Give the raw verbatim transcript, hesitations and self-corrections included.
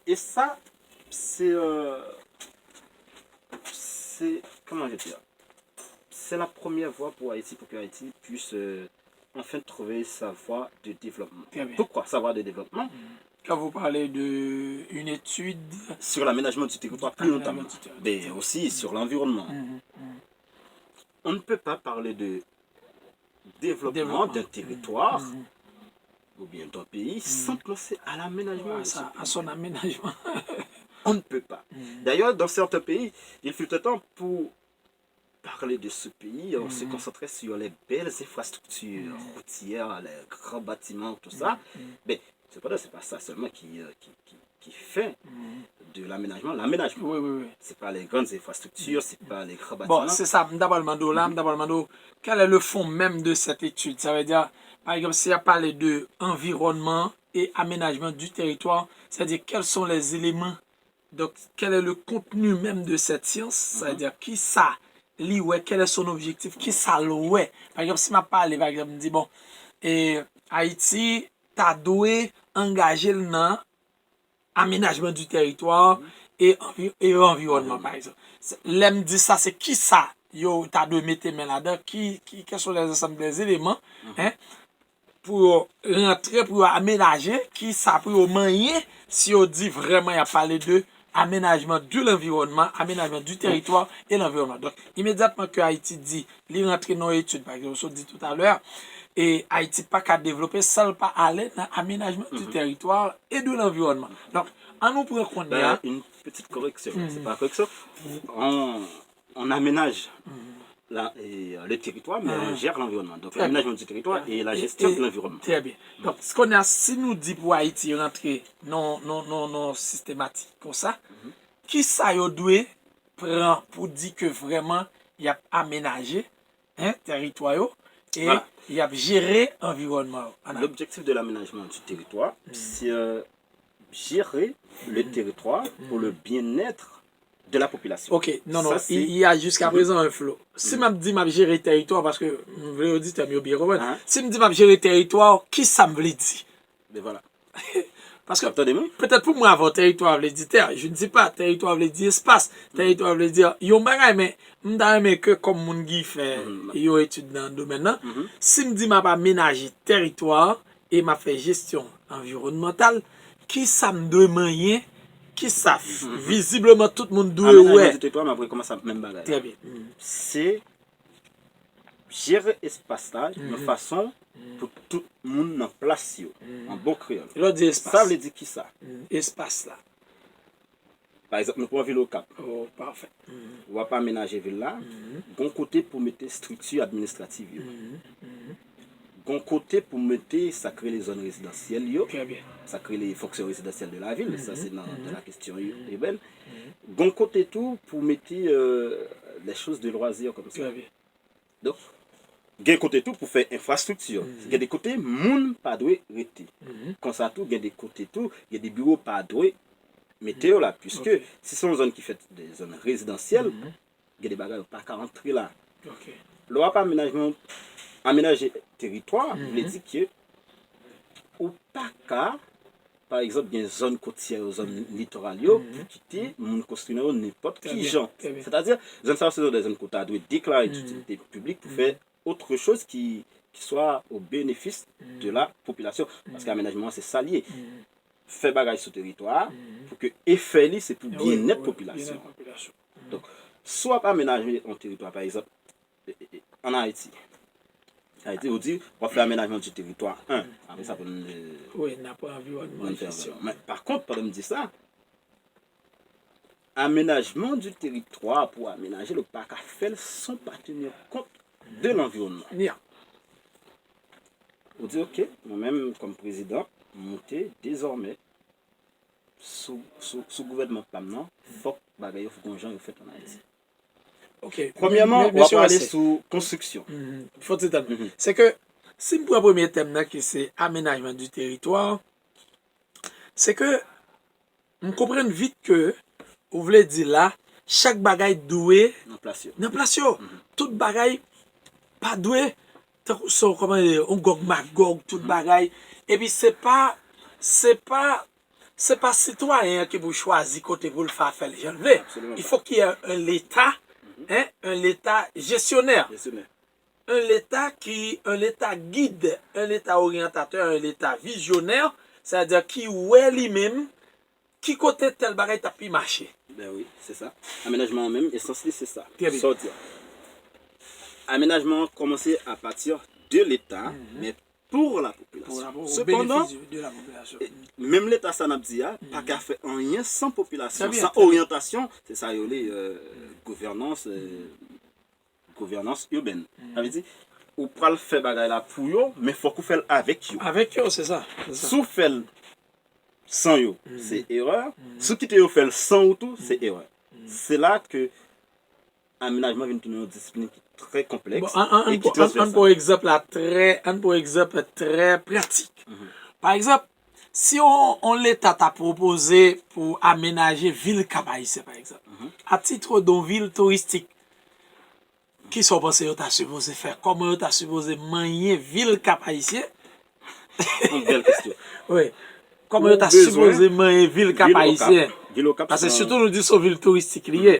Et ça, c'est, euh, c'est, comment je dire, c'est la première voie pour Haïti, pour que Haïti puisse euh, enfin trouver sa voie de développement. Très bien. Pourquoi sa voie de développement? Quand vous parlez de une étude Sur l'aménagement du territoire, plus notamment, mais aussi sur l'environnement. On ne peut pas parler de développement d'un territoire ou bien d'un pays sans penser à l'aménagement de ce pays. À son aménagement. On ne peut pas. D'ailleurs, dans certains pays, il fut un temps pour parler de ce pays, on se concentrait sur les belles infrastructures routières, les grands bâtiments, tout ça. Mais cependant, c'est pas ça seulement qui, euh, qui, qui, qui fait de l'aménagement. L'aménagement, Oui, oui, oui. c'est pas les grandes infrastructures, c'est pas les grands Bon, bâtiments. se sa, m ta pral mande w la, m ta pral mande w, quel est le fond même de cette étude? Sa vle di, pa egzanp, si y ap pale de environnement et aménagement du territoire, c'est-à-dire quels sont les éléments, donc quel est le contenu même de cette science, c'est-à-dire kisa li wè, quel est son objectif, kisa l wè. Pa egzanp, si m ap pale, pa egzanp, m di, bon, e, Ayiti ta dwe angaje l nan aménagement du territoire et envi- et environnement, par exemple. Lè m di sa, se kisa yo ta dwe mete men ladan, ki, ki, quels sont les ensembles des éléments, hein, pou yo rantre, pou yo amenaje, kisa pou yo manyen, si yo di vrèman y ap pale de aménagement de l'environnement, aménagement du territoire et l'environnement. Donk, imedyatman ke Ayiti di li rantre nan etid, pa egzanp, ou sot di toutalè, e Ayiti pa ka devlope san l pa ale nan aménagement du territoire et de l'environnement. Donk, an nou pran kounye a. Ben, une petite correction. C'est pas correction. On, on aménage la, et, euh, le territoire, mais on gère l'environnement. Donc, l'aménagement du territoire et la gestion de l'environnement. Très bien. Donk, kounye a, si nou di pou Ayiti rantre nan, nan, nan, nan sistematik konsa, kisa yo dwe pran pou di ke vrèman y ap amenaje, hein, teritwa yo e y ap jere anviwònman yo. L'objectif de l'aménagement du territoire, c'est euh, gérer le territoire pour le bien-être de la population. Ok, non, non, il y a jusqu'à présent un flou. Si m ap di m ap jere teritwa, paske m vle oditè m yo byen konprann, si m di m ap jere teritwa, kisa m vle di? Ben voilà. Paske petèt pou mwen avan, teritwa vle di tè. Je ne sais pas, teritwa vle di espas. Teritwa vle di yon bagay, men m ta renmen ke kòm moun ki fè yon etid nan domèn nan, si m di m ap amenaje teritwa e m ap fè jesyon anviwònmantal, kisa m dwe manyen, kisa vizibleman tout moun dwe wè. Teritwa, m ap rekòmanse ap menm bagay. Très bien. Se jere espas la yon fason pou tout moun nan plas yo, an bon kreyòl. Lè w di espas. Sa vle di kisa? Espas la. Pa egzanp, nou pran vil Okap. Oh, parfait. W ap amenaje vil la, gon kote pou mete estrikti administrativ yo. Gon kote pou mete sa k rele zòn rezidansyèl yo. Très bien. Sa k rele fonksyon rezidansyèl de la vil. Sa se nan de la kesyon irbèn. Gon kote tou pou mete euh, les choses de loisirs comme ça. Très bien. Donk, gen kote tou pou fè enfrastrikti. Gen de kote moun pa dwe rete. Konsa tou, gen de kote tou, gen de biwo pa dwe mete yo la. Puiske si se yon zòn ki fèt de zòn rezidansyèl, gen de bagay ou pa ka antre la. Ok. Lè w ap amenajman, amenaje teritwa, vle di ke ou pa ka, pa egzanp, gen zòn kotyè yo, zòn litoral yo, pou kite moun konstwi nan yo nenpòt ki jan. Sètadi, zòn sa yo se zòn de zòn ke w ta dwe deklare ditilite piblik pou fè autre chose qui, qui soit au bénéfice de la population. Paske amenajman an se sa l ye. Fè bagay sou teritwa a pou ke efè li se pou byennèt popilasyon. Donk, si w ap amenaje yon teritwa, pa egzanp, e, e, e, ann Ayiti, Ayiti, ou di, w ap fè amenajman di teritwa, en, apre sa pou n, euh, Wi, n ap pran anviwònman pou n fè jesyon. Men pa kont, pandan m di sa, amenajman di teritwa pou amenaje l, ou pa ka fè l san pa tenir kont de lanviwònman. Yeah. Ou di, oke, mwen menm, kòm prezidan, m moute dezòmè sou, sou, sou gouvènman pa m nan, fòk bagay yo, fòk gon jan yo fèt ann Ayiti. Ok. Premyèman, Men- men- w ap mesye pale Wase. Sou konstriksyon. Mhm. Fò ti tann. Se ke, si m pran premye tèm nan ki se amenajman di teritwa, se ke m konprann vit ke ou vle di la, chak bagay dwe Nan plas yo. Nan plas yo. Tout bagay pa dwe, tankou se yon, kòman, yon Gòg Magòg, tout bagay. Epi se pa, se pa, se pa sitwayen an ki pou chwazi kote pou l fè afè l jan l vle. Absoliman Il pa. Faut qu'il y ait un Leta, hein, un Leta gestionnaire. Jesyonè. Un Leta ki, un Leta gid, un Leta oryantatè, un Leta vizyonè, sètadi ki wè li menm ki kote tèl bagay t ap pi mache. Ben wi, se sa. Amenajman an menm, esans li se sa. Trè byen. Sa w di a. Amenajman an kòmanse apati de Leta, men pou la popilasyon. Pou la- au Sepandan, bénéfice de la population. menm Leta sa n ap di a, pa ka fè anyen san popilasyon, Trè byen, san trè byen. Oryantasyon, se sa yo rele euh, gouvènans, euh, gouvènans ibenn. Sa vle di, ou pral fè bagay la pou yo, men fòk ou fè l avèk yo. Avèk yo, se sa. Se sa. Si w fè l san yo, se erè. Si w kite yo fè l san ou tou, se erè. Se la ke amenajman vin tounen yon disiplin ki trè konplèks Bon, an, an, e an, ki an, an pran egzanp la trè, an pran egzanp trè pratik. Pa egzanp, si on, on Leta ta pwopoze pou amenaje vil Kap Ayisyen, pa egzanp, a titre de ville touristique, kisa w panse yo ta sipoze fè? Kòman yo ta sipoze manyen vil Kap Ayisyen? Yon bèl kesyon. Wi. Kòman yo ta Ou bezwen sipoze manyen vil Kap Vil Okap. Ayisyen? Vil Okap, Paske se sitou nou di se yon vil touristik li ye.